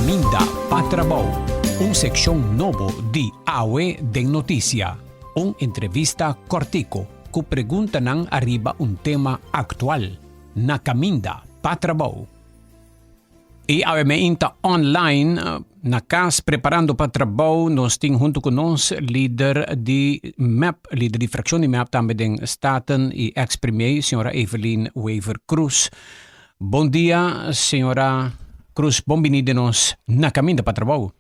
Caminda pa Trabou, un seccion nobo di Awe den Noticia, un entrevista cortico cu preguntanan ariba un tema actual. Na Caminda pa Trabou. Y awe meinta online na cas preparando pa trabou nos tin hunto cu nos lider di MEP, lider di fraccion di MEP tambe den Staten y ex-premier, señora Evelyn Wever-Croes. Bon dia, señora Croes, bon bini den nos Na Caminda pa Trabou.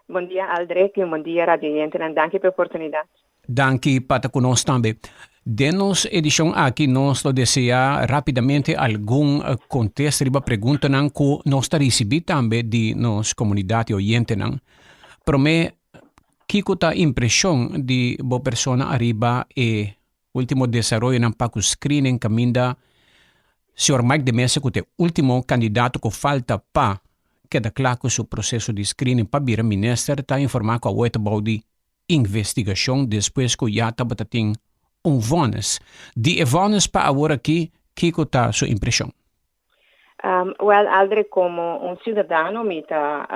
Bon dia Aldrich y un bon dia radio oyentenan. Danki pa e oportunidad. Danki pa ta cu nos tambe. Den nos edicion aki nos lo desea rapidamente algun contesta riba preguntanan cu nos ta ricibi tambe di nos comunidad y oyentenan. Prome, kico ta impresion di bo persona ariba e ultimo desaroyonan pa cu screening caminda Señor Mike de Meza cu ta e ultimo candidato cu falta pa keda cla cu su proceso di screening pa bira minister ta informa cu awo e ta bou di investigacion despues cu ya tabata tin un vonnis. Di e vonnis pa awor aki, kico ta su impresion? Wel, Aldrich, como un ciudadano mi ta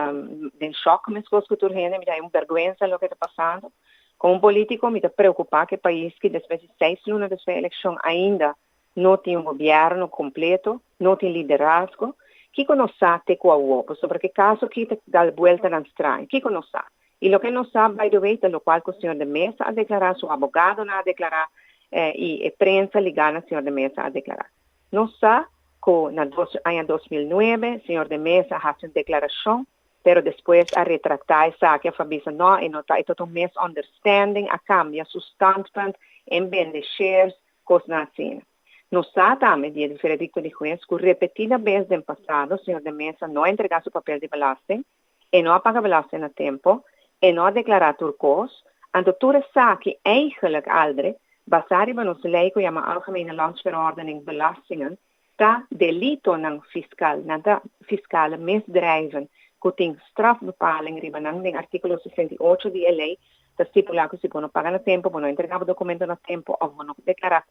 den shock mescos cu tur hende, mi ta hay un berguensa loke ta pasando. Como un politico mi ta preocupa cu e pais ki despues di seis luna despues di eleccion ainda no tin un gobierno completo, no tin liderazgo. Kico nos sa te cu awo? Pasobra cu e caso aki ta dal bueltanan straño. Kico nos sa? Y loke nos sa, by the way, ta locual cu señor de Meza a declara, su abogadonan a declara y e prensa liga na señor de Meza a declara. Nos sa cu na dos aña 2009 señor de Meza a haci un declaracion, pero despues a retracta esaki, a bisa no, e no ta, e ta un misunderstanding, a cambia su standpunt en bende shares, cosnan asina. Nos sa tambe di e veredicto di huez cu repetida bes den pasado señor de Meza no a entrega su papel di belasting, e no a paga belasting na tempo, e no a declara tur cos, anto tur esaki eigenlijk, Aldrich, basa riba nos ley cu yama Algemene Landsverordening Belastingen, ta delitonan fiscal, nan ta fiscale misdrijven cu tin strafbepaling riba nan den articulo 68 di e ley ta stipula cu si bo no paga na tempo, bo no entrega bo documento na tempo of bo no declara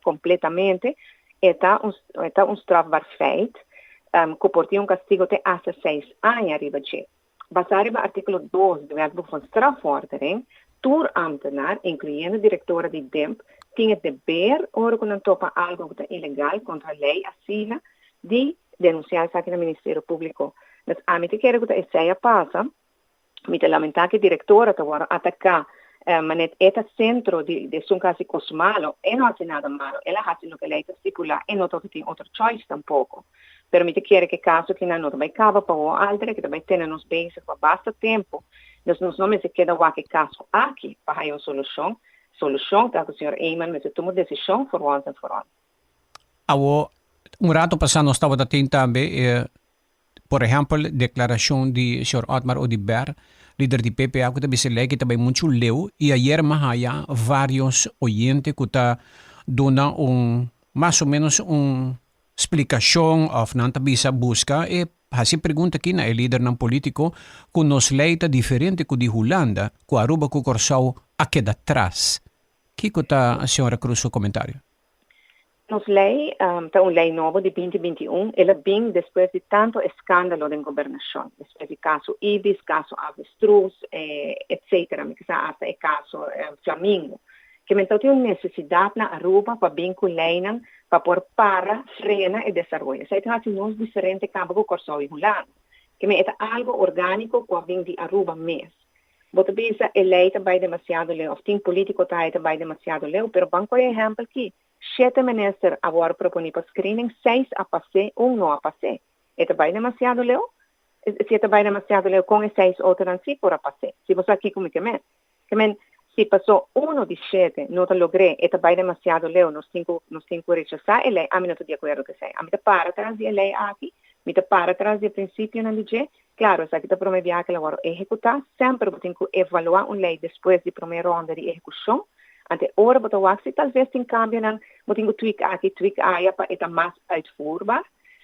completamente, e ta un e ta un strafbaar feit cu por tin un castigo te hasta seis aña riba dje. Basá riba artíkulo dos di Wetboek van Strafvordering, tur ámtenar, inkluyendo direktora di DIMP, tin e deber ora ku nan topa algu ku ta ilegal, kontra lei asina, di denunsiá esaki na Ministerio Públiko. Dus ami ta kere ku ta esei a pasa. Mi ta lamentá ku e direktora ta wòrdu ataká, manet e ta sentro di esun ku a hasi kos malo. E no hasi nada malo, el a hasi loke lei ta stipulá, e no tabata tin otro choice tampoko. Pero mi ta kere ku e kaso kinan no ta bai kaba pa wou alter, ku ta bai tene nos bezig pa basta tempu. Dus nos no mester keda wak e kaso aki pa haya un solushon. Solushon ta ku señor Eman mester tuma desishon for once and for all. Awo, un rato pasá nos tabata tin tambe e, por ehèmpel, deklarashon di señor Otmar Oduber, lider di PPA, ku ta bisa lei ki ta bai muchu leu i ayer mi a haya vários oyente ku ta duna un mas o ménos un Splikashon òf nan ta bisa buska e hasi pregunta aki na e lidernan polítiko ku nos lei ta diferente ku di Hulanda, ku Aruba ku Kòrsou a keda tras. Kiko ta señora Cruz su komentario? Nos lei ta un lei nobo di binti 21, el a bin despues di tanto eskandalo den gobernashon, despues di kaso Ibis, kaso Avestruz, etcetera, mi kisa asta e kaso Flamingo. Ke men ta tin un nesesidat na Aruba pa bin ku leinan pa por para, frena e desaroyo. Esei ta hasi nos diferente kaba ku Kòrsou i Hulanda. Ke men e ta algu orgániko ku a bin di Aruba mes. Bo ta bisa e lei ta bai demasiado leu òf tin polítiko ta haña ta bai demasiado leu, pero ban kohe ehèmpel ki, shete minister a wòrdu proponí pa screening, seis a pas'é, un no a pas'é. E ta bai demasiado leu? Si e ta bai demasiado leu, kon e seis otronan sí por a pas'é? Si bo sa kiko mi ke men. Ke men, si pasó uno di shete no ta logr'é, e ta bai demasiado leu, nos tin ku nos tin ku rechasá e lei, ami no ta di akuerdo ku esei. Ami ta para tras di e lei aki, mi ta para tras di e prinsipionan di dje. Klaro, esaki ta promé biaha ku el a wòrdu ehekutá. Semper bo tin ku evaluá un lei despues di promé ronda di ehekushon. Ante ora bo ta wak si talves tin kambionan, bo tin ku tweak aki, tweak aya pa e ta mas uitvoerbaar.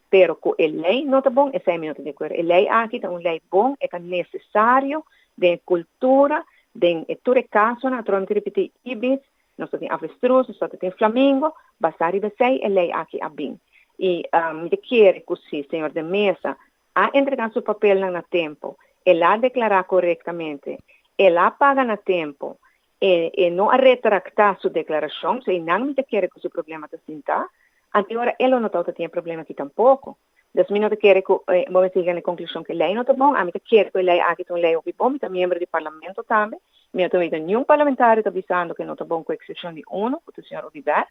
Pero ku e lei no ta bon, esei mi no ta di akuerdo. E lei aki ta un lei bon, e ta nesesario den e kultura, den e tur e kasonan, atrobe mi ta ripití, ibis, nos ta tin avestruz, nos ta tin flamingo, basá riba esei e lei aki a bin. I mi ta kere ku si señor de Meza A entregá su papelnan na tempu, el a deklará korektamente, el a paga na tempu, e no a retraktá su deklarashon, so einan mi ta kere ku su problema ta sintá, anto ora e lo no tabata tin e problema aki tampoko. Dus mi no ta kere ku, bo mester yega na e konklushon ku e lei no ta bon, ami ta kere ku e lei aki ta un lei hopi bon, mi ta miembro di parlamento tambe, mi no ta weta niun parlamentario ta bisando ku e no ta bon ku eksepshon di uno, ku ta señor Oduber,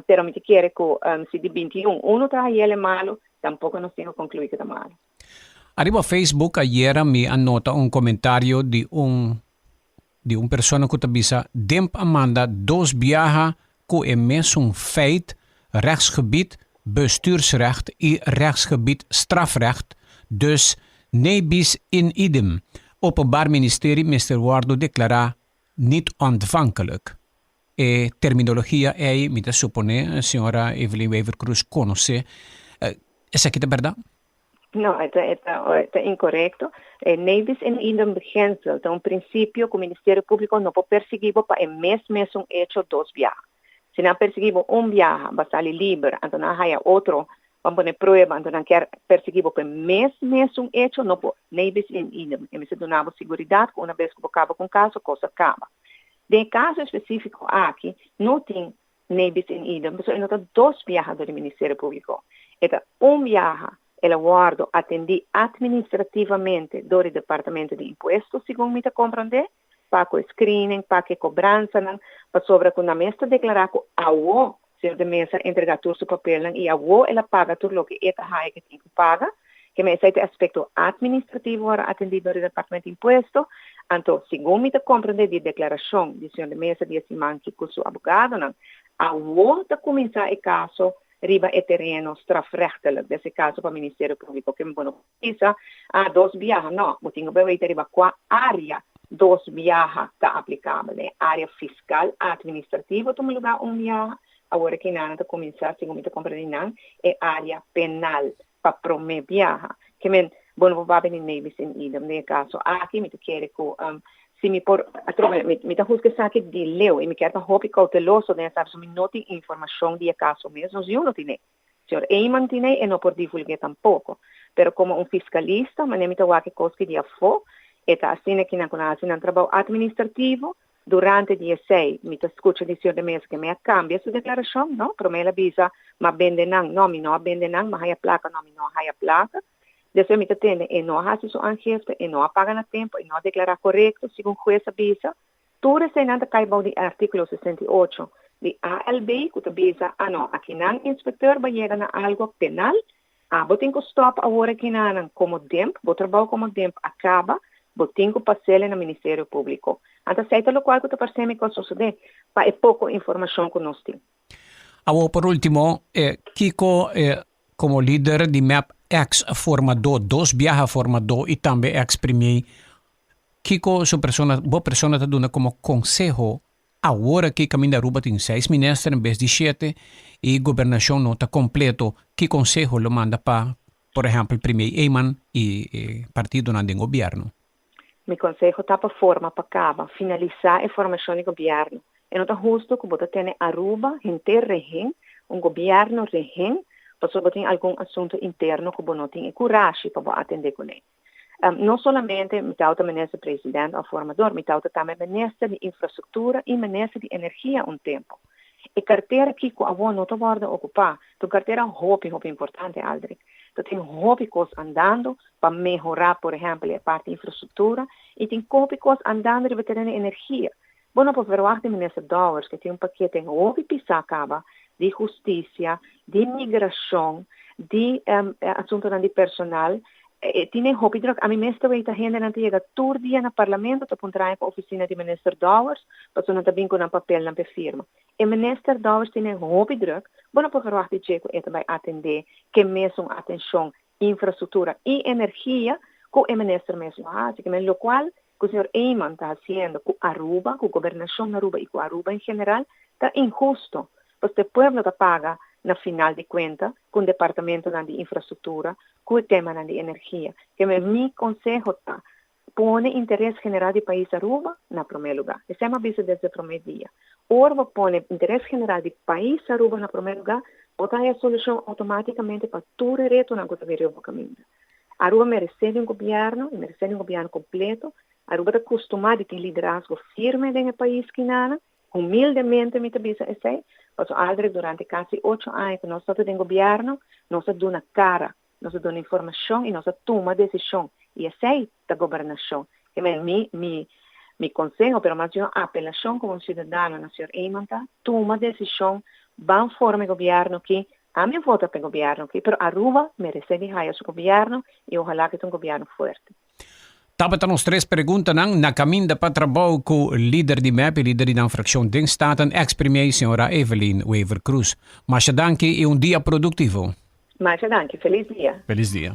pero mi ta kere ku si di 21 uno ta hayel e malu, Tampoco nos tin cu conclui cu ta malo. Ariba Facebook ayera mi a nota un comentario di un di un persona cu ta bisa Demp a manda dos biaha cu e mesun feit rechtsgebied bestuursrecht y rechtsgebied strafrecht dus ne bis in idem. Openbaar Ministerie mester wordo declara niet ontvankelijk. E terminologia ei mi ta suponé señora Evelyn Wever-Croes konosé. Esaki ta bèrdat? No, e ta e ta e ta inkorekto. E ne bis in idem beginsel ta un prinsipio ku Ministerio Públiko no por persiguí bo pa e mes mesun echo dos biaha. Si nan persiguí bo un biaha, bo a sali liber, anto nan a haya otro, ban pone prueba, anto nan kier persiguí bo pa e mes mesun echo, no por. Ne bis in idem. E mester duna bo siguridat ku una bes ku bo kaba ku un kaso, kos a kaba. Den e kaso espesífiko aki no tin ne bis in idem, pasobra e no ta dos biaha dor di Ministerio Públiko. E ta un biaha el a wòrdu atendí atministrativamente dor di Departamento di Impuesto, segun mi ta komprondé, pa ku e screening, pa ku e kobransanan, pasobra ku nan mes ta deklará ku awo señor de Meza a entregá tur su papelnan i awo el a paga tur loke e ta haya ke tin ku paga. Keme esei ta e aspekto atministrativo wòrdu atendí dor di Departamento di Impuesto. Anto, segun mi ta komprendé di e deklarashon di señor de Meza di e siman ki ku su abogadonan, awo ta kuminsá e kaso riba e tereno strafrechtelijk, des e kaso pa Ministerio Públiko. Keme bo no por bisa, ah, dos biaha. No, bo tin ku bai weta riba kua área dos biaha ta aplikabel. Den e área fiskal atministrativo tuma lugá un biaha, awor aki nan ta kuminsá, segun mi ta komprendé nan, e área penal. pa promé biaha. Ke men, bo no por papia di ne bis in idem den e kaso aki. Mi ta kere ku si mi por atrobe, mi mi ta husga esaki di leu i mi kier ta hopi kouteloso den esaki pasobra mi no tin informashon di e kaso mes, nos yu no tin'é. Señor Eman tin'é, e no por divulg'é tampoko. Pero komo un fiskalista, manera mi ta wak e kos ki di afó, e ta asina ki nan ku nan hasi nan trabou atministrativo. Durante di esei, mi ta skucha di señor de Meza ke mi a kambia su deklarashon, no? Promé el a bisa, M'a bende nan. No, mi no a bende nan. M'a haya plaka. No, mi no a haya plaka. Despues mi ta tende, e no a hasi su aangifte, e no a paga na tempu, e no a deklará korekto, segun hues a bisa. Tur eseinan ta kai bou di artíkulo 68 di ALB ku ta bisa, ah no, akinan inspekteur bo a yega na algu penal, Abo tin ku stòp awor akinanan komo demp, bo trabou komo demp a kaba, bo tin ku pas'el na Ministerio Públiko. Anto esei ta lokual ku ta parsé mi ku a sosodé pa e poko informashon ku nos tin. Awor por último, kiko komo lider di mep eks formadó, dos biaha formadó i tambe eks premier, kiko su persona, bo persona ta duna komo konseho Awor aki kaminda Aruba tin seis minister en bes di shete i gobernashon no ta kompleto, ki konseho lo manda pa, por ehèmpel, Premier Eman i e partidonan den gobièrnu? Mi konseho ta pa forma pa kaba, finalisá e formashon di gobièrnu. E no ta hustu ku bo ta tene Aruba henter rehen, un gobièrnu rehen, pasobra bo tin algun asuntu interno ku bo no tin e kurashi pa bo atendé kuné. No solamente mi tawata minister president of formador, mi tawata tambe minister di infrastructura y minister di energia un tempo. E cartera aki cu awor no ta wordo ocupa, ta un cartera hopi hopi importante, Aldrich. Ta tin hopi cos andando pa mehora, por ehempel, e parti infrastructura y tin hopi cos andando riba tereno di energia. Bo no por verwacht di minister Dowers cu tin un pakete hopi pisa caba di husticia, di migracion, di asuntonan di personal. E tin e hopi druk. Ami mes ta weta hendenan ta yega tur dia na parlamento ta puntra pa oficina di minister Dowers pasobra nan ta bin cu nan papelnan p'e firma. E minister Dowers tin e hopi druk. Bo no por verwacht di dje cu e ta bay atende ke mesun atencion infrastructura y energia cu e minister mes lo haci. Kimen locual cu señor Eman ta haciendo cu Aruba, cu gobernacion na Aruba y cu Aruba en general ta inhusto. Pasobra e pueblo ta paga na final di cuenta cu un departamentonan di infrastructura, cu e temanan di energia. Kimen mi conseho ta pone interes general di pais Aruba na prome lugar. Esey mi a bisa desde prome dia. Ora bo pone interes general di pais Aruba na prome lugar, bo ta haya solucion automaticamente pa tur e retonan cu ta bin riba bo caminda. Aruba merece di un gobierno y merece di un gobierno completo. Aruba ta costuma di tin liderazgo firme den e pais kinana. Humildemente mi ta bisa esey, paso Aldrich, durante casi 8 aña cu nos tabata den gobierno, nos a duna cara, nos a duna informacion y nos a tuma decision. Y esey ta gobernacion. Mi conseho, pero mas un apelacion como un ciudadano na señor Eman ta: tuma decision, ban forma gobierno cu ami vota pa gobierno aki, pero Aruba merece di haya su gobierno y ohala cu un gobierno fuerte. Tabata nos tres preguntanan na caminda pa trabou cu lider di MEP y lider di nan fraccion den Staten, ex-premier señora Evelyn Wever-Croes. Masha danki y un dia productivo. Masha danki. Feliz dia. Feliz dia.